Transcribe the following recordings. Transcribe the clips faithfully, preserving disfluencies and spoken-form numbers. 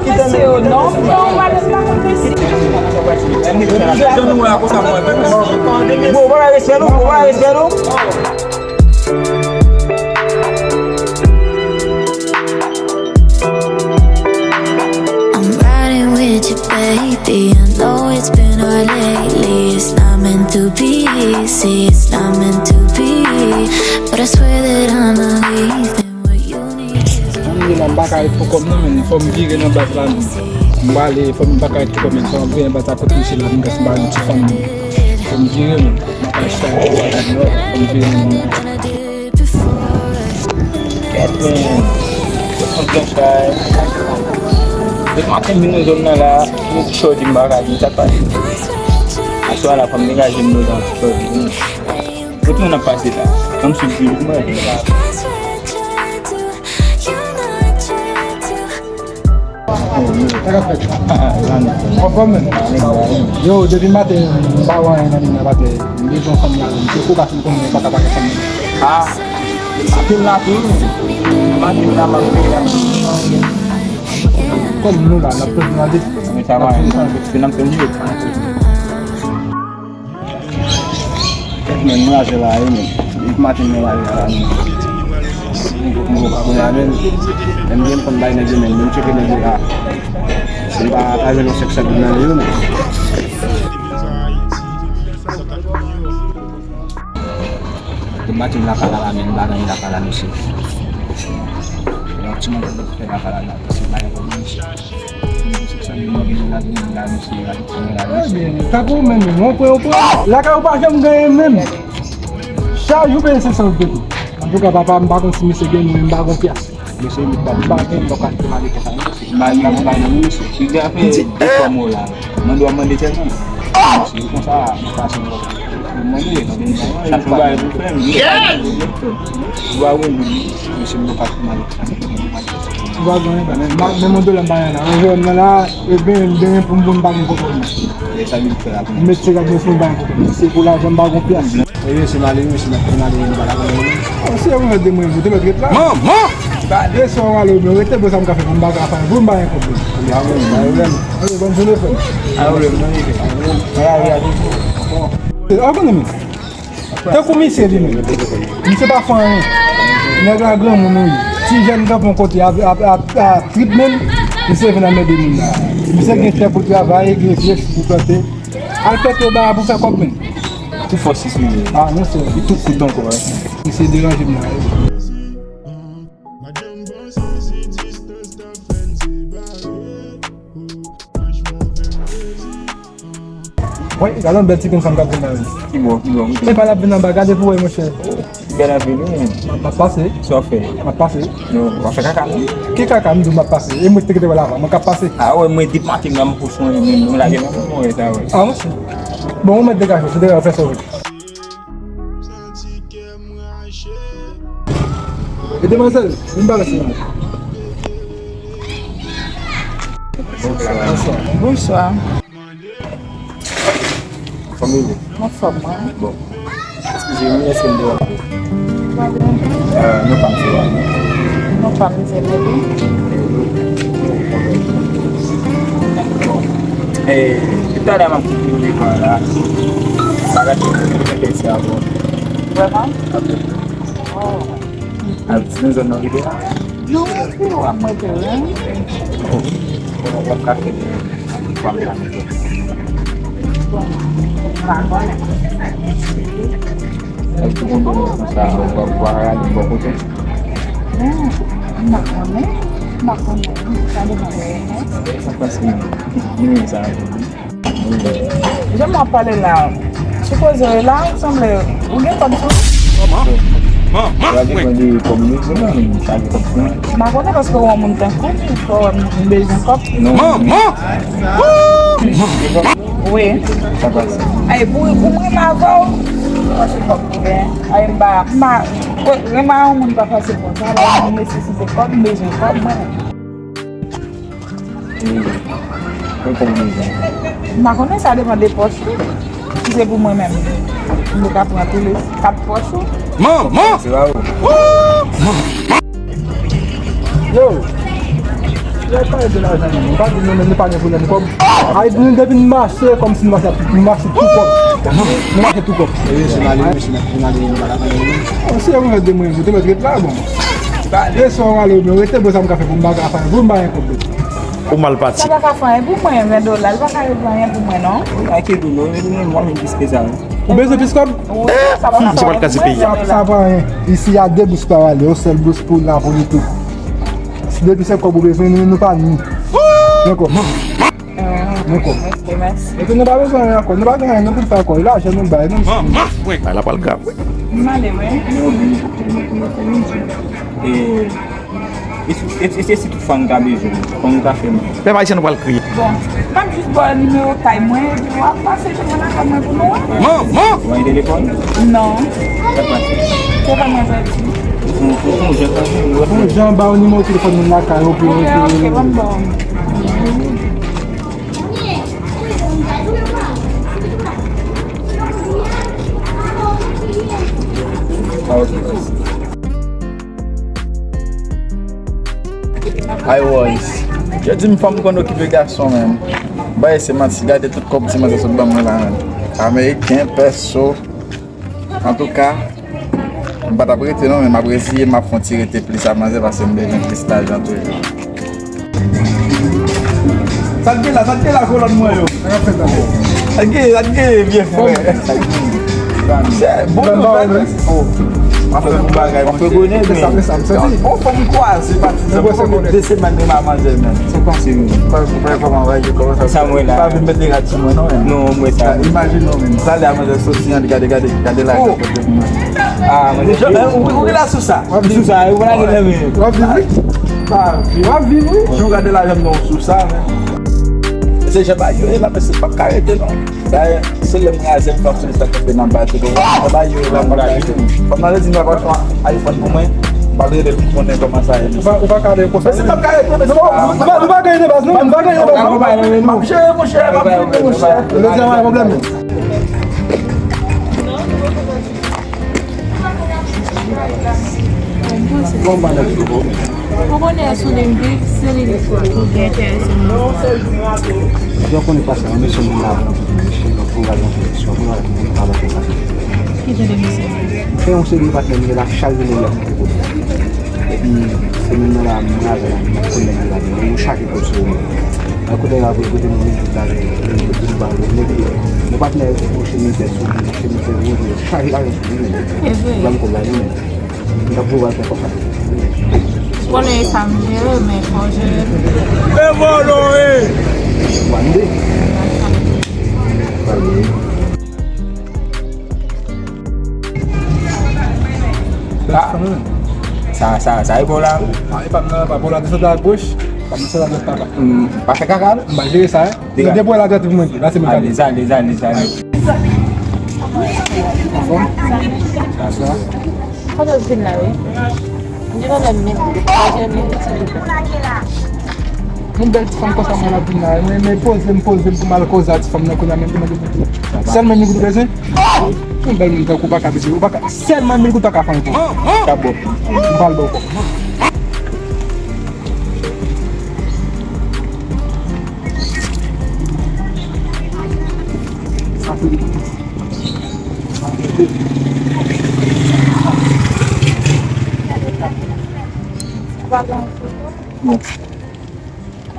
Mesye yo, non, non, madanm la konn mesye. Bon, voilà, respè nou, bon, voilà, respè nou. I'm riding with you, baby. I know it's been hard lately. It's not meant to be, see, it's not meant to be. But I swear that I'm not leaving. What you need is Mwen menm m pa ka ret pou kòb non, men fò m vire nan baz la menm. M prale, fò m pa ka ret pou kòb, men fò m vire nan baz la kote misye la, m gen m pa yon ti fanm. Fò m vire menm. M pa ka chita ret pou kòb, fò m vire menm. Kèt men, se konn byen chay. Depi maten m vin nan zòn nan la, m di chòdi m pa ka di sa k pase. Aswè a la fò m degaje m nan zòn chòdi. Kote moun ap pase la? Ann swiv pi lwen mwen. Sa k ap fèt? Anfòm menm. Yo, depi maten m pa wè anyen nan men m atè. M bezwen fanm la. M te kou pase m konnen m pa ka pase fanm nan. Ah, maten la tou. Maten la m ap peye la. Kòm nou la, n ap peye nan de. Mwen sa va. N ap peye nan de. Men mwen aje la wi men. Depi maten mwen aje la wi men. Mwen pa konn lavel. Lè m gen m konn bay nèg yo men, men m tcheke nèg yo la. Si m pa pa jwenn yon senk san goud nan men yo men. Depi maten m lakay la la men, m pa gen lakay la mesye. Yon ti manje m fè lakay la la. Ebyen, tankou ou menm, ou pran, ou pran. Lakay ou pa janm genyen menm. Chak jou peye senk san goud de tou. Antouka, papa, m pa konn si misye gen, men m pa gon pyas. Mesye, m pa, m pa gen, m pa ka achte malete sa, non. Mari, m bay nan men misye. Si gen afè de fòm ou la, mande w ap mande tèlman. Mesye, konsa, m pase yon Mwen li, sa fè bagay pou fè m. Ou pa wè m, mesye m pa t mal. Ou pa gen anyen, men mwen de la m pa gen la. Anjè m nan la, e ben, m benyen pou m pou m pa gen pwoblèm. E sa li fè la pou m. Met ti rad mwen sou m pa gen pwoblèm. Se pou lajan m pa gon pyas. Wi, se malere, se malere, m pa la konn. Se ou mèt de mwen vote lòt ret la. Manman! E sa w ale, men rete, bon, sa m ka fè pou m pa ka fè, pou m pa gen pwoblèm. Pa pwoblèm. Alè, bòn jounen, frè m. Pa pwoblèm, non, li fè. Alè, alè, alè. Ou konnen men. Tankou misye li menm. Misye pa fè anyen. Nèg la granmoun wi. Ti jèn kanpe yon kote ap, ap, ap, ap trip menm. Misye vin anmède moun la. Misye gen tè pou travay, gen tè pou plante. Al pete ba pou fè kòb menm. Tou fò sis minit. Ah, non, se. Li tou kout ankò, wi. Misye deranje m la. Wi, gade yon bèl ti grenn fanm k ap vin la, wi. Ki bò, ki bò, ki bò? Epa l ap vin anba, gade pou w wè, monchè. Bèl ap vin, wi. M ap, m ap pase. Sa w ap fè? M ap pase. Non, w ap fè kaka, non? Ki kaka, m di w m ap pase? E mwen ki te gentan wè l avan, mwen k ap pase. A wè, mwen depi maten m nan m pou swen, men m lage nan mwen wè sa, wè. A, monchè. Bon, ou mèt degaje w, se degaje w fè sa w vle. E demwazèl, vin ba mesye la. Bonswa. Bonswa. Kòman w ye? Anfòm, mwen. Bon. Eskize m, èske m deranje w? Euh, non pa m se Wani. Non pa m se Medi. Bon. E, depi talè m ap koute w devan la. Pa gade m, mwen te fè sa bon. Vrèman? Apre. Oh. Al nan zòn nan rete la? Non, se w ap mete wi. Bon, w ap ka fè de fwa m ka mete. Bon, m pa konnen. Èske w konn konsa, w ap, w ap rale bò kote? Non, m pa konnen. M pa konnen. Sa depann de mwen. Sa pase, mwen sa. Jan m ap pale la, sipoze la, sanble ou gen kòb sou ou. Manman, manman, mwen. M pa konnen paske w yon moun tankou m, fò m bezwen kòb. Manman! Wi. Ay, pou, pou mwen m avè w, se kòb mwen gen. Ay, m pa, m pa, renmen yon moun pa fasil konsa, la, m nesesite kòb, m bezwen kòb, mwen. M pa konnen, sa depann de pòch ou. Si se pou mwen menm, m te ka pran tou le kat pòch ou. Manman! Se pa ou. Yo! Yo pale de lajan, nou pa di nou menm nou pa gen pwoblèm kòb. Ay, nou depi n mache kòmsi nou mache, nou mache tou kòb. Nou mache tou kòb. E mesye m ale, mesye m ale, nou pa ka pale nou. Bon, si yo mwen de mwen, mwen te mèt ret la, bon. E sa w ale, men rete, bon, sa m ka fè pou m pa ka fè, pou m pa gen kòb. Ou mal pati. Sa pa ka fè anyen pou mwen, ven dola, li pa ka regle anyen pou mwen, non. Ay, ki dou, non, nou, nou, nou, nou, plis ke sa, wi. Ou bezwen plis kòb? Wi, sa pa ka fè anyen pou mwen, ven dola. Sa, sa pa anyen. Isi, y a de bous pa w ale, yon sèl bous pou la, pou li tou. Depi se kòb ou bezwen, nou, nou pa ni. Yon kòb. Yon kòb. Ok, mèsi. Epi nou pa bezwen anyen ankò. Nou pa gen anyen, nou pou fè ankò. Lajan nou bay, nou. Bagay la pral grav, wi. M ale, wi. E, e, e, e, e si toutfwa nou ta bezwen, kòman nou ta fè menm? Pèp ayisyen nou pral kriye. Bon, m ap jis ba w nimewo kay mwen, epi w ap pase chez mwen lakay mwen pou nou wè. Manman! Ou gen telefòn? Non. Sa k pase? Telefòn mwen pèdi. Fon, fon, fon, jan sa, fon, fon, jan ba w nimewo telefòn moun lakay ou pou yo rele. Ok, ok, ban m ba w. Ah, ok. Ay, Royce. Yo di m fanm konn okipe gason, menm. Bay, se manti. Gade tout kòb ti manzè sot ban mwen la, menm. Ameriken, pèso. Antouka, m pa t ap rete, non, men m ap reziye, m ap fè yon ti rete plis a manzè, paske m bezwen plis lajan toujou. Sa k gen la, sa k gen la, kolòn mwen yo? Sa k gen, sa k gen, vye frè? Chè, bon nouvèl. M ap fè bon bagay, monchè. Fè konnen, men. Bon, fò m kwaze, patizan. Fò m de semèn, men m a manzè, men. Sa k pase, men? Sa mwen la. Pa vin mete rad sou mwen, non, men. Non, mwen sa. Imajine w, men. Talè a manzè soti, gade, gade, gade la. Ah, manzè. Ou gen la sou sa? Sou sa, ou pa gen nan men. W ap viv, wi. W ap viv, wi. Jan w gade lajan m nan sou sa, men. Se jan bagay yo ye la, men se p ap ka rete, non. Dayè, se lè m raze m, m ap sou sa kanpe nan bati, bon, jan bagay yo ye la, m ap raze. Kòm nan redi m ap achte yon iPhone pou mwen, m ap rele pou m konnen kòman sa ye. Ou pa, ou pa ka rele konsa. Men se p ap ka rete, men se pa, nou pa, nou pa genyen de baz, non, nou pa genyen de baz, non. M ap jere, monchè, m ap jere, monchè. Lè di a, pa gen pwoblèm. Ou konnen sou li m viv, se li ki enterese m. Jan w konnen pase an, mesye moun la, mesye nan kouraj an fè, si w konnen moun pa konsa. Ki jan de mesye? Se yon seri de patnè m gen la, chak jounen y ap monte kote. Epi, se menm nan la, m raze la, m ap konnen la, yo chaje kòb sou yo. Nan kote y ap kote nou menm tout la, nou, nou, nou, nou, nou, nou patnè, yon chemizè sou li, yon chemizè wouz, yo chaje lajan sou li. E vre. Ban m kòb la, wi. M t ap voye w al fè kòb la. Konnen e sa m jere, men fò w jere. E vòlò, e! Mande. Ah. Sa, sa, sa e pa w la? Ah, e pa m nan, pa w la, desann a goch. Pa m desann a dwat, papa. Hmm, pa fè kaka, non? M pa jere sa, hein. Dega. Depi w la, dwat pou mwen, la se mwen. Alèz, alèz, alèz, alèz. Anfòm? Sa, sa. Kote w vin la, wi? Li pa menm menm. Pa janm menm ti. Yon bèl ti fanm konsa mwen ap vin la. Men, men poze m, poze m pou m al koze a ti fanm nan kounye a menm. Sèlman mil goud ou bezwen? Yon bèl moun tankou w pa ka bezwen. Ou pa ka, sèlman mil goud pa ka fè anyen pou ou. Sa bon. M pral ba w kòb. Sa se li.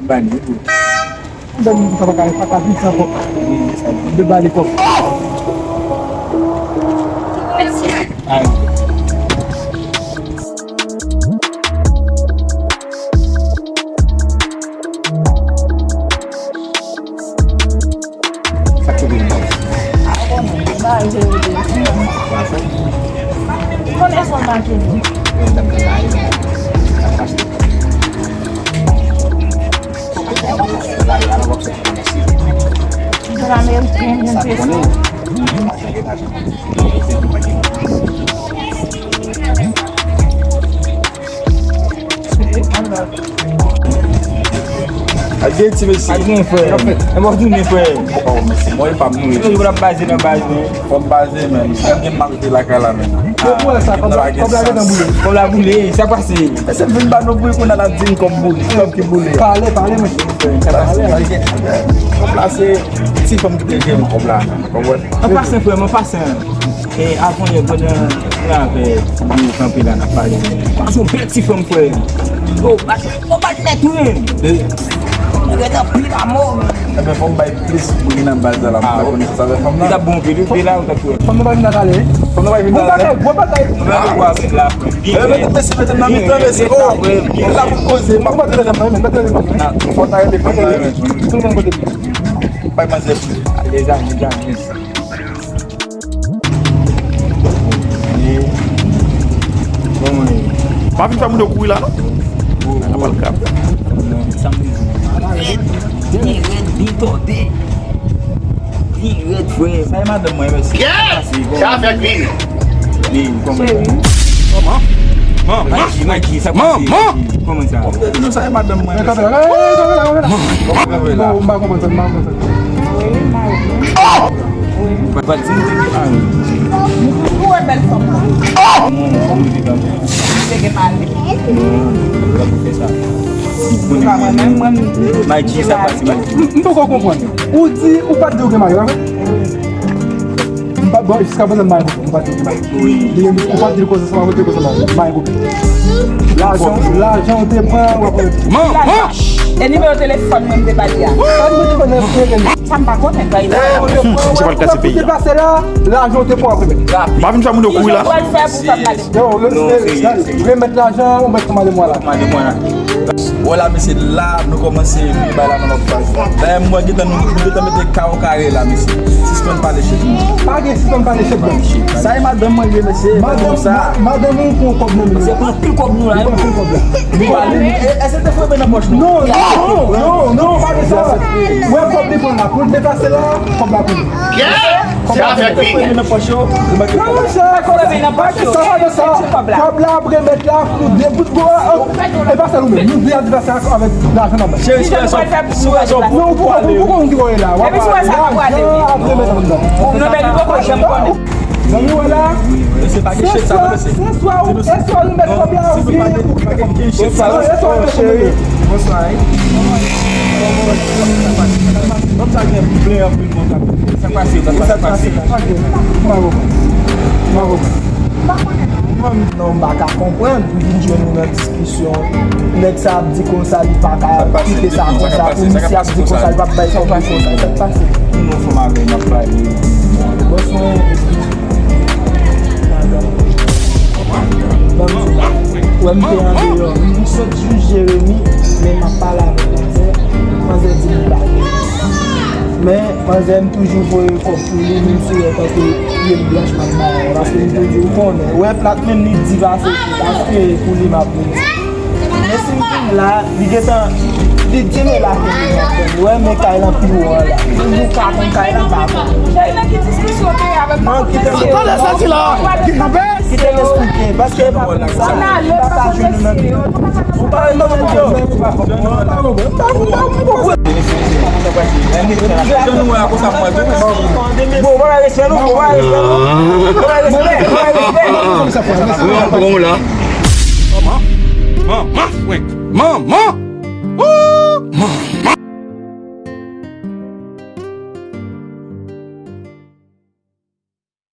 Anba li, wi. Anba li, sa pa ka, pa ka viv san kòb. Wi, sa. De ba li kòb. Ay. Sa k soti nan baz? Ou konnen, ou konnen sa w make nou. Dola ameriken, jen peso. Ak gen ti mesye. Ak gen frè. E mwen tounen frè. Oh, mesye, mwen pa m nou. Yo la baze nan baz men. Fò m baze men. Misye gen mal de lakay la men. Yo pou sa kòb la, kòb la gentan boule. Kòb la boule, sa pase. E se vin ba nou bri kounye a la di n kòb boule, kòb ki boule. Pale, pale mesye. Sa pase. Kòb la se ti fanm ki te jere kòb la. Konprann? An pasan frè m, an pasan. E avan yè pandan mwen avè ou kanpe la n ap pale. Pase yon bèl ti fanm frè. Yo, bat, yo bat nèt wi. Mwen gen anpil amò. Ebyen fò m bay plis bri nan baz la la pou fè konesans avèk fanm nan. Li t ap bon anpil wi, pi la ou t ap fè. Fanm nan pa vin nan kale wi. Fanm nan pa vin nan kale. Gwo bagay, gwo bagay. Mwen avèk ou avèk la. Ebyen mete mesye mete m nan mitan mesye. Oh, la pou koze. M ap kontre nan men, mete nan men. Fò ta rete fanm nan. Tout moun kote. Bay manzè. Lezanmi, lezanmi. Pa vin fè moun yo kouri la non. Nan pral kap. Li rèd, li tòde. Li rèd frè. Sa e madanm mwen mesye. Sa fè gri. Li kòman sa? Kòman? Maji, maji, sa pase? Kòman sa? Kòman sa e madanm mwen mesye? Kanpe la, kanpe la, kanpe la. Bon, m pa konprann sa, m pa konprann sa. Ou wè bèl fanm nan. Li te gen mari. Mwen pa mwen menm, mwen menm. Maji, sa pase, maji. M poko konprann. Ou di ou pa t di ou gen mari, pa vre? M pa, bon, jiska prezan m pa gen koup, m pa t di ou gen mari. Wi. Li gen, ou pa t di l koze sa, ou pa t di l koze sa, m pa gen koup. Lajan, lajan ou te pran, w ap. Man, man. E nimewo telefòn mwen m te ba li a. Sa m pa konnen, bay la. Misye pral kase peyi a. Depase la, lajan w te pran w ap remèt. Pa vin fè moun yo kouri la. Ki jan w pral fè pou fè m pale? Yo, yo, remèt lajan, ou mèt kòmande mwa la. Kòmande mwa la. Wè la, mesye, la, nou kòmanse vin bay la nan lòt faz. Dayè, m wè gentan nou, nou gentan mete kawo kare la, mesye. Sispann pale chèk nou. Pa gen sispann pale chèk, non. Sa e madanm mwen ye, mesye. Madanm, madanm ou pran kòb nan men. Se pran pil kòb nou la. Li pran pil kòb la. Li pale. E, èske te fwe nan pòch nou? Non, non, non, non, pa de sa. Wè kòb li pran la. Pou l deplase la, kòb la pou li. Kòb la pou li. Nan pòch yo. Non, monchè, kòb la. Pa de sa, pa de sa. Kòb la ap remèt la pou de bout bò. E pa sèl ou menm. Nou de advèsè avèk lajan nan men. Cheri, cheri, sou rezon pou, pou ale. Non, pou, pou, pou, pou, pou, la. Epi sou sa, pou ale. Lajan ap remèt anndan. Nan men li poko janm konnen. Zanmi wè la. Mesye pa gen chèk sa non mesye. Se swa ou, se swa ou met kòb la ou gen. Chèk sa non cheri. Bonswa wi. Kòm sa gen plen anpil moun k ap. Sa k pase, sa k pase? M pa konprann. M pa konprann. Non, m pa ka konprann. M vin jwenn nou nan diskisyon. Nèg sa ap di konsa li pa ka kite sa konsa, pou misye ap di konsa li p ap bay kòb li konsa, sa k pase? Yon fanm avè m ap pale. Bonswa. Wè m te andeyò. M sot jis Jeremi, men m ap pale avèk manzè. Manzè di m pa gen. Men manzè m toujou voye kòb pou li, menm si wè tankou pye m blanch m ap bay, paske m toujou konnen. Wè plat menm li di pase, paske pou li m ap vin. Men si m vin la, li gentan, li di nou la ke li nan fè. Wè, men kay lan pi wo an la. Toujou ka konn kay lan pa konn. Cheri, nan ki diskisyon w te ye avèk non, kite m. Tande sa di la. Kite m esplike, paske e pa pou sa, li pa ka jwenn nou nan. Ou pa rekonèt yo. Bon, ou pa bay respè non, ou pa bay respè non. Ou pa bay respè, ou pa bay respè. Bon, la. Manman, manman, manman.